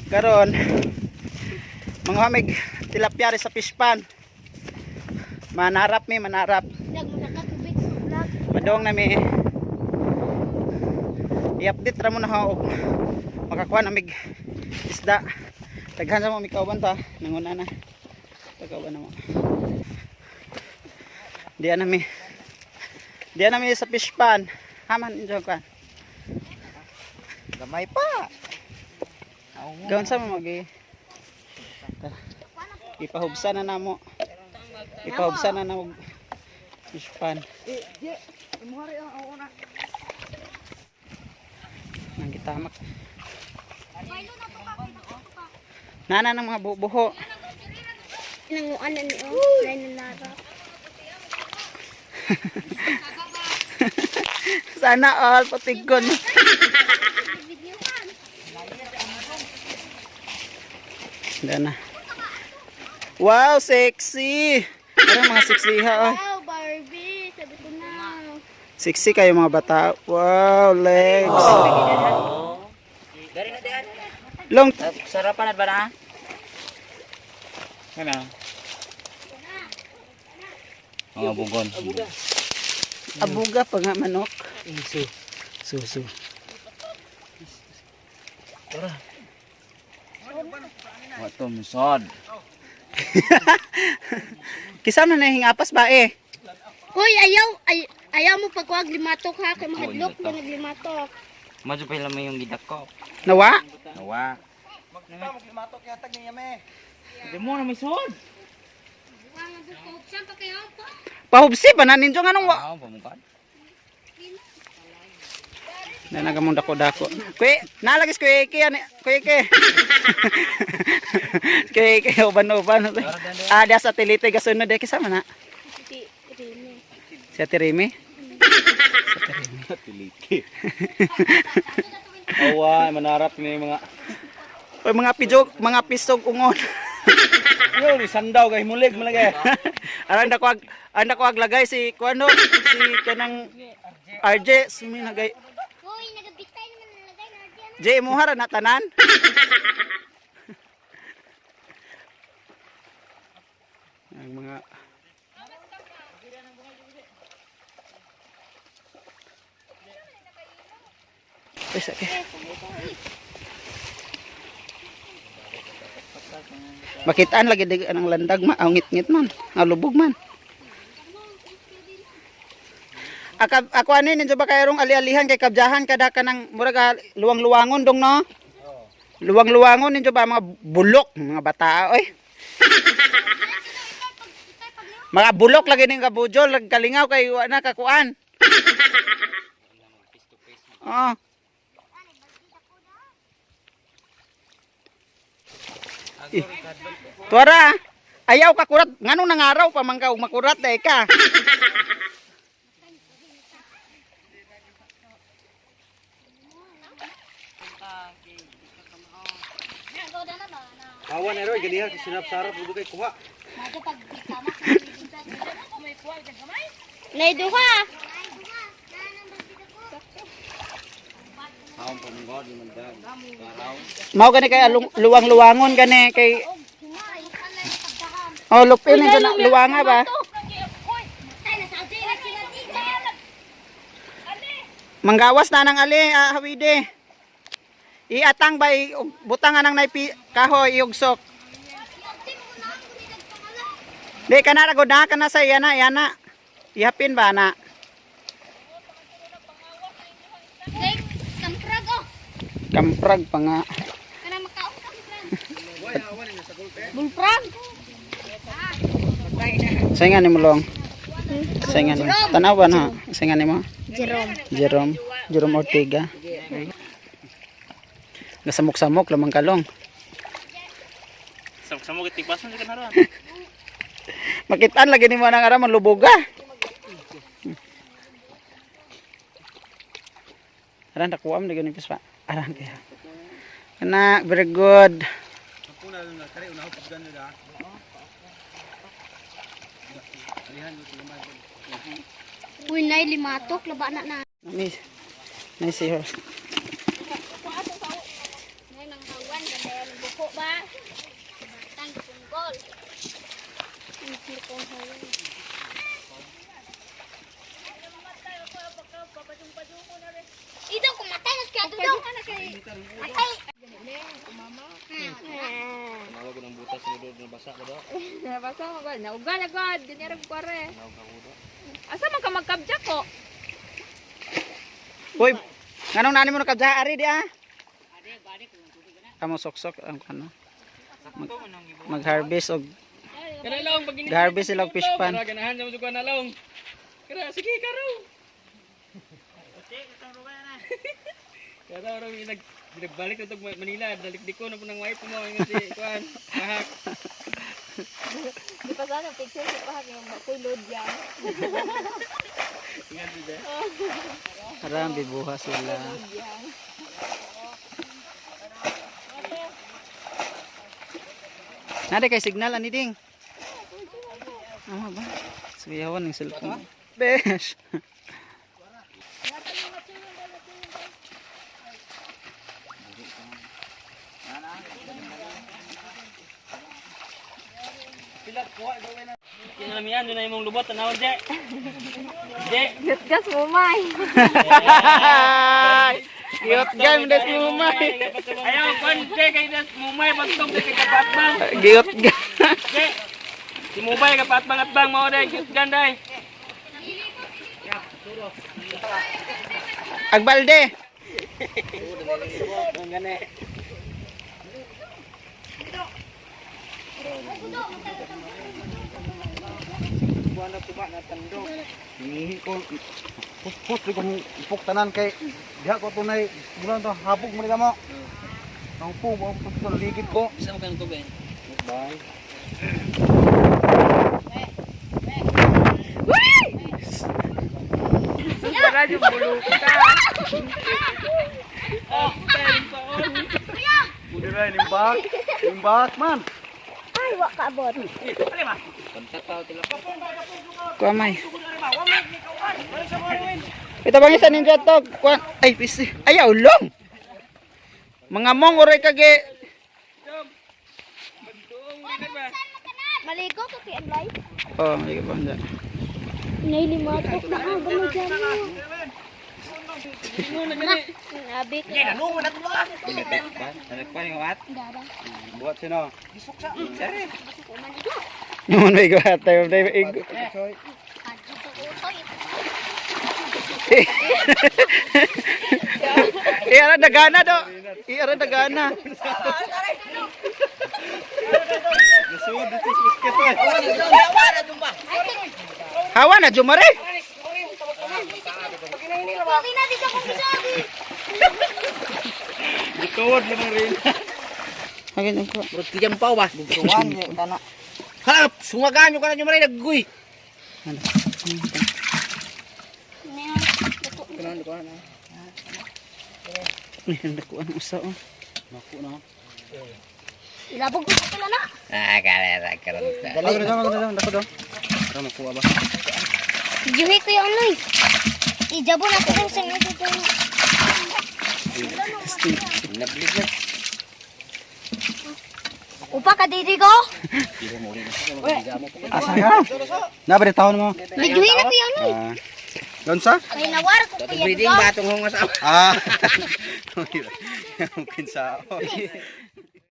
Karon mga hamig tilapia rin sa fish pan. Manarap mi, manarap. Madong na mi. I-update ra mo na ha og makakuha na mig isda. Daghan sa mo mi kauban ta, nanguna na. Pagkauban na mo. Diyan na mi. Diyan na mi sa fish pan. Haman injo ka. Gamay pa. Gawon sa mo magi. Ipahubsa na namo. Ipahubsa na namo fish pan. Nang gitamak. Nana ng mga buho. Nanguan na niyo. Nay nanara. Sana all patiggon. Wala na. Wow, sexy! Ano mga sexy ha? Oy. Wow, Barbie. Sabi ko na. Sexy kayo mga bata. Wow, legs. Dari na diyan. Long. Sarapan na ba na? Ano? Mga bugon. Abuga pa nga manok. Su. Susu. Wato misod. Kisa man na hingapas ba eh? Hoy, ayaw, ay, ayaw mo pagkuwag limatok ha. Kay mahadlok mo naglimatok. Madyo pa lang yung gidak ko. Nawa? Nawa. Di mo na misod. Pahubsi pa na ninyo nga nung wa. Ah, pamukad. Na nagamong dako dako. Kuy, nalagis kuy Ike ani, kuy Ike. Kuy Ike uban uban. Ah, dia sa tilite gasunod eh kisa man na. Si Rene. Si Ate Remy. Tiliki. Awa, manarap ni mga Oy, mga pijog, mga pisog ungon. Yo, ni sandaw kay mulig malagay. Aran dako ag aran dako ag lagay si kuano si kanang RJ sumi nagay. Hoy, nagabitay naman nalagay na diyan. J mo hara na tanan. Ang mga Ay, sakit. Makitaan lagi dig ang landag ma, ang ngit-ngit man, ang lubog man. Aka, ako ani ninyo ba kayong ali-alihan kay kabjahan kada ka ng murag luwang-luwangon dong no? Luwang-luwangon ninyo ba mga bulok, mga bata oy. Mga bulok lagi ning kabujol, kalingaw kay wa na kakuan. Oo. Eh, Tuara, ayaw ka kurat. Nganong nangaraw pa man ka og makurat dai ka. Awa na roy ganiha kay sinap sarap ug kay kuha. Nay duha. Aw, pamugod man dag. Karaw. Mao gani kay luwang-luwangon gani kay Oh, lupin ninyo na luwanga ba? Manggawas na nang ali, hawide. Iatang ba butang anang naipi kahoy iugsok. Di kana ra gud na kana sa iyana iyana. Ihapin ba na? Kamprag oh. Kamprag pa nga. Kana makaon kamprag. Bulprag. Sa nga nimo long. Sa nga nimo. Tanawa na. Sa nga nimo. Jerome. Jerome, Jerome Ortega. Gasamok-samok lamang kalong. Samok-samok itigbasan sa kanaran. Makitaan lagi nimo nang aram luboga. Aran nakuha mo lagi ni pispa. Aran kaya. Kana very good. Uy, nay limatok laba na na. Nice. Nice see her. Nay manghawan ganda yan. Ito kumatay na siya dudong. Matay. Nabasa mo ba? Nauga na god, ganyan rin kware. Asa man ka magkabja ko? Uy, nganong nani mo nakabja ari di ah? Kamo soksok ang ano. Mag-harvest og Kana long pag harvest sila og fish pan. Para ganahan sa mga na long. Kara sige karo. Karo raw yung nagbalik na tog Manila, dalikdik ko na po ng wife mo ingon si kuan. Mahak. Di pa sana picture sa pahag yung bakoy load yan. Ingat di ba? Karam bibuha sila. Load yan. Nade kay signal ani ding. Ama ba? Suyawan ng cellphone. Besh. Kinalamian doon na imong lubot tanawon je. Je. Gas mo may. Giyot gan das mumay. Ayaw kuan je kay das mumay pagtong kay kapatbang. Giyot gan. Je. Si mubay kapatbang atbang mao dai cute gan dai. Agbalde. Hingi ko pus ko ipok tanan kay diha ko tunay bulan to habog man mo. Ang po mo ko ligid ko. Isa mo kang tubig. Bye. Radyo buluta. Dire limbak, limbak man. Ay, wa ka abot. Kuamay. Ito bang isa ninyo to? Kuan ay pisi. Ay ulong. Mga mong oray kage. Maligo ka kay Anlay. Oh, may pa dyan. Nay limatok na ang gamay dyan. Abi ka. Dada. Buhat sino? Naman may gawa tayo. Igo. Choy. Kadto ko utoy. Iara dagana do. Iara dagana. Nasud dito sa biscuit. eh. Hawa na jumare. Okay na dito kong bisabi. Gituod lang rin. Agin ko. Bugtuan je kana. Hala sungagan yo kana nyo maray nagguy. Ay, nakuha ng usa oh. Ilabog ko sa pala na. Ah kala karon. Dali. Dali, dali, dako do. Para makuha ba? Juhi ko yung Anlay. Ijabo na ko sa inyo dito. Nablig na. Upa ka diri ko. Asa ka? Na ba taon mo? Lijuhi na ko yung Anlay. Ah. Lonsa? Kay nawar ko kuya. Breeding batong hungas Ah. Mungkin sa.